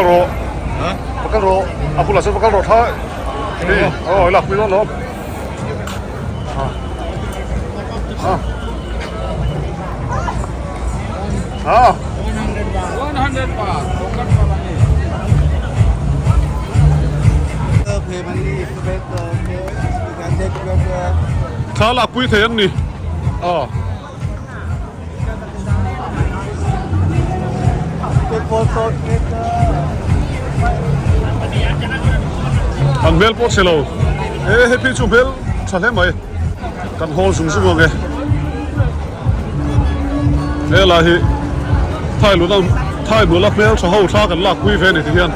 kal rawh va kal rawh a bulah chuan va kal rawh thla hei aw i lakpui dawn lawm a a Thla lakpui thei ang ni aw. An hmel pawh chhe lo he hei phei chu hmel tha hle mai kan hawl zung zung ang e he lai hi thai luna thai nula hmel tha ho thla kan lak pui ve a ni ti hian.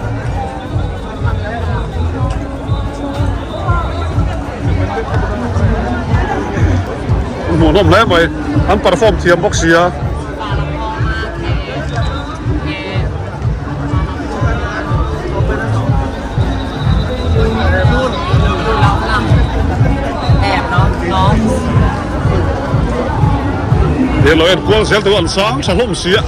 Hmuhnawm hle mai an perform thiam bawk sia. He lo en kual zel tur an sang tha hlawm sia.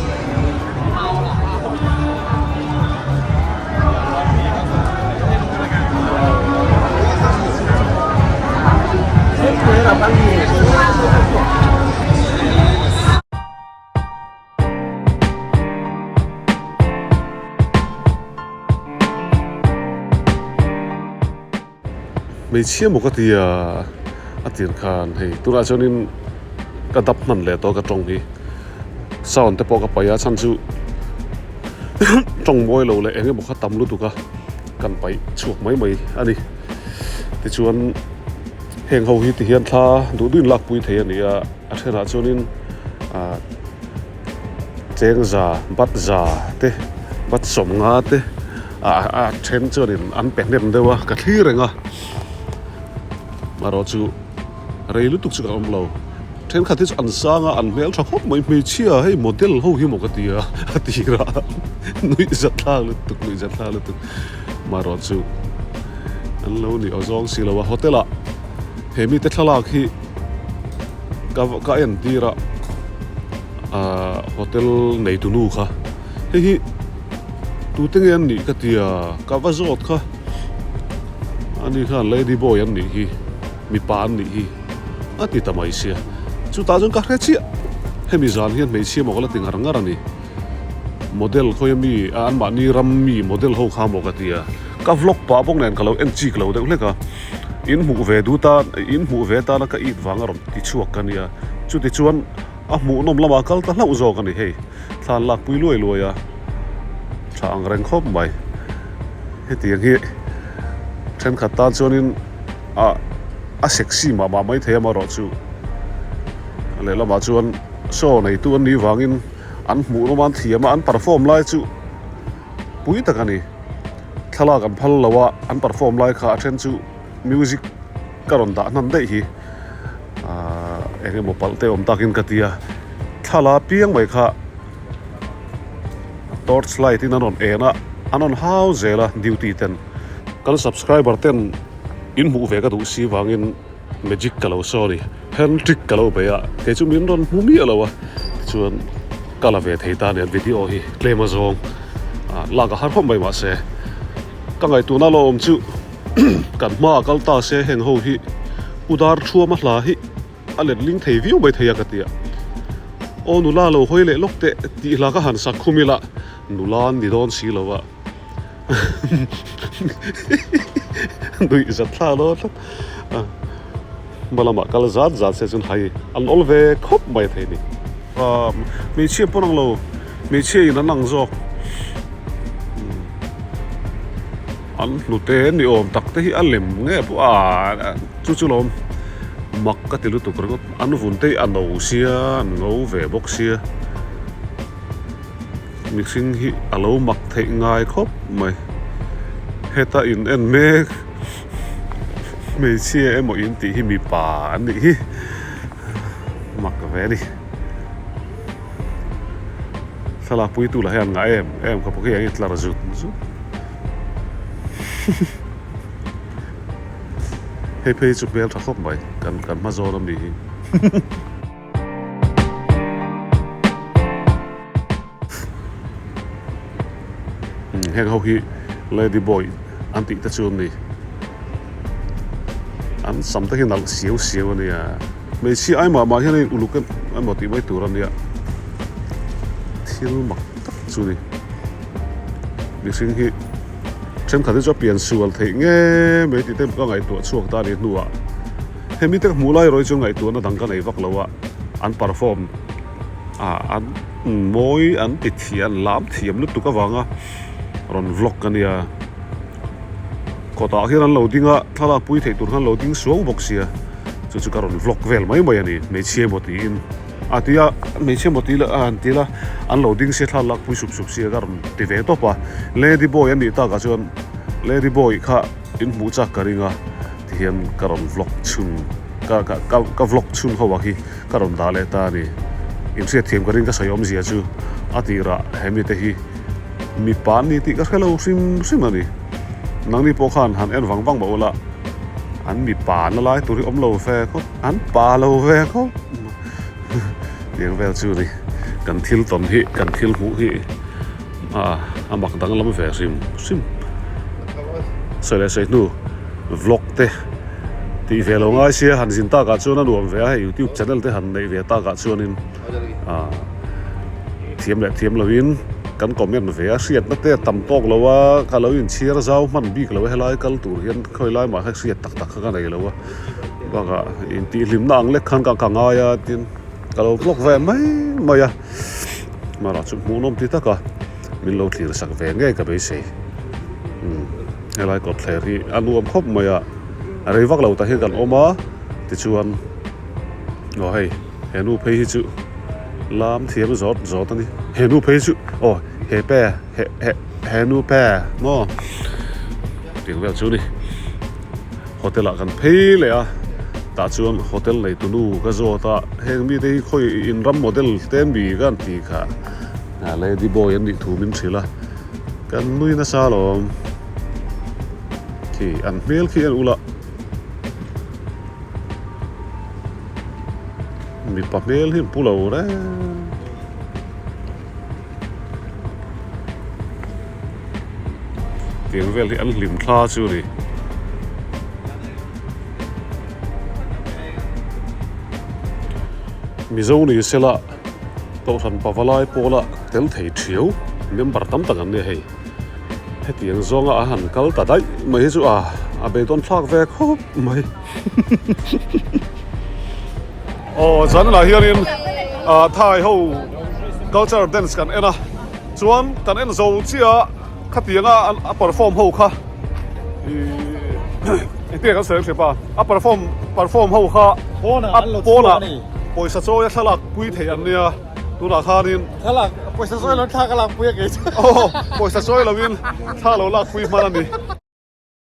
Hmeichhia maw ka ti a, a tir khan hei tunah chuanin ka dap hman leh tawh ka tawng hi sound te pawh ka paih a chhan chu tawng mawi lo leh eng emaw kha tam lutuk a kan paih chhuak mai mai a ni tichuan heng ho hi ti hian thla duh duhin lakpui thei a ni a a thenah chuanin ah cheng za bat za te bat sawmnga te ah a then chuanin an pe hnem deuh a ka thlir reng a marawh chu rei lutuk chu ka awm lo thenkhat hi chu an sang a an hmel tha khawp mai hmeichhia hei model ho hi maw ka ti a a tir a nuih zat thlak lutuk nuih zat thlak lutuk marawh chu an lo ni aw zawng si lo a hotel ah he mite thlalak hi ka ka en tir a ahh hotel neitu nu kha hei hi tute nge an nih ka ti a ka va zawt kha ani khan lady boy an nih hi mipa an nih hi a ti ta mai sia chutah chuan ka hre chiah hemi zan hian hmeichhia maw ka la ti ngar ngar a ni model khawia mi a anmahni ram mi model ho kha maw ka ti a ka vlog pah bawk nen ka lo en chik lo deuh hlek a in hmuh ve duh tan in hmuh ve tana ka it vang a rawn ti chhuak ka nia chuti chuan a hmuhnawm lamah kal ta hlauh zawk a ni hei thlan lakpui luai luai a tha ang reng khawp mai hetiang hi thenkhat tan chuanin ah a sexy mah mah mai thei a amaherawhchu lehlamah chuan show neitu an nih vangin an hmuh nawm a an thiam a an perform lai chu pui tak a ni thlalak an phal lo a an perform lai kha a then chu music ka rawn dah hnan daih hi ahh eng emaw palh te awm takin ka ti a thla piang mai kha torch light in an rawn en a an rawn hau zel a duty ten kan subscriber ten in hmuh ve ka duh si vangin magic ka lo sorry hand trick ka lo bei a kei chu min rawn hmu miah lo a tichuan ka la ve thei ta nen video hi tlem a zawng ah lak a har khawp mai mahse ka ngaihtuahna lo awm chu kan hmaah kal ta se heng ho hi udar thuama hla hi a let ling thei viau mai thei a ka ti a aw nula lo hawi leh lawk teh tih hla ka han sak khum ila nula an ni dawn si lo a nuih zat thla dawn tlat a hma lamah kal zat zat se chuan hai an awl ve khawp mai thei ni hmeichhia pawn ang lo hmeichhia in an ang zawk an hnute ni awm tak te hi a lem nge pawh a chu chu lawm mak ka ti lutuk ringawt an vun te hi a no sia an ngo ve bawk sia. Mihring hi a lo mak theih ngai khawp mai. Heta in en mek hmeichhia emaw in tih hi mipa an nih hi mak ve a ni. Thlalak puitu lah hian ngah em em khawp khi ang tlar zut zut. Hei phei chu hmel tha khawp mai kan kan hma zawn ami hi. Heng ho hi lady boy an tih te chu an ni. An sam te hi nalh siau siau a nia. Hmeichhia ai mah mah hian a in uluk emaw tih mai tur a nia. Thil mak tak chu a ni. Mihring hi thenkhat hi chu a pian sual theih nge mai tih te ka ngaihtuah chhuak ta a nih hnuah hemi te ka hmuh lai erawh hi chuan ngaihtuahna dang ka nei vak lo a, an perform ah an mawi an ti thiam an lam thiam lutuk avanga rawn vlog a nia. Kawtah hian an lo ding a, thlalak pui theih tur khan an lo ding suau bawk sia, chu chu ka rawn vlog vel mai mai a ni, hmeichhia emaw tiin a ti a, hmeichhia emaw ti a han ti la, an lo ding sia thlalak pui sup sup sia ka rawn ti ve tawp a, lady boy an nih takah chuan lady boy kha in hmuh chak ka ring a, tihian ka rawn vlog chhun ka ka ka vlog chhun ho ah hi ka rawn dah leh ta a ni, inhriatthiam ka ring ka sawi awmzia chu a tirah he mite hi. Mipa an ni tih ka hre lo hrim hrim a ni. Nangni pawh khan han en vang vang mah ula, an mipa na lai tur hi awm lo ve khawp, an pa lo ve khawp. Tiang vel chu ni, kan thil tawn hi, kan thil hmuh hi a mak danglam ve hrim hrim. Sawi leh sawi hnu vlog te tih ve lo ngai sia han zin takah chuan a nuam ve a, hei youtube channel te han neih ve takah chuanin. Thiam leh thiam loin kan comment ve a, hriatna te a tam tawk lo a, ka lo inchhiar zau hman bik lo a, helai kal tur hian khawi lai mah kha hriat tak tak kha ka nei lo a, bakah intihhlimna ang lek khan ka ngai a tin ka lo vlog ve mai mai a, hmarah chu hmuhnawm ti tak a, min lo thlir sak ve ngei ka beisei, umm helai kawtthler hi a nuam khawp mai a, rei vak lo tah hian kan awm a tichuan aw hei. He nu phei hi chu lam thiam zawt zawt a ni. He nu phei chu aw he pe he he he nu pe maw tih vel chu ni. Hotel ah kan phei leh a tah chuan hotel nei tu nu ka zawt a heng mite hi khawi in ram model te mi ka an tih kha lady boy an nih thu min hrilh a kan nui nasa alawm khi an hmel khi en ula. Mipa hmel hi an pu lo reng. Tiang vel hi an hlim thla chu a ni. Mizo ni sela Kohhran Pavalai pawla tel thei thiau member tam tak an nia hei. Hetiang zawnga a han kal ta daih mai hi chu a a beidawn thlak ve khawp mai. Aw zanah hianin ah Thai ho culture dance kan en a chuan kan en zo chiah a khatianga a perform ho kha ih engtin nge kan sawi ang hriat pa a perform perform ho kha a pawnah pawisa chawi a thlalak pui thei an nia. Tunah khanin Thlalak pawisa sawi lo thla ka lak pui a kei chu. Aw pawisa sawi loin thla lo lak pui hman a ni.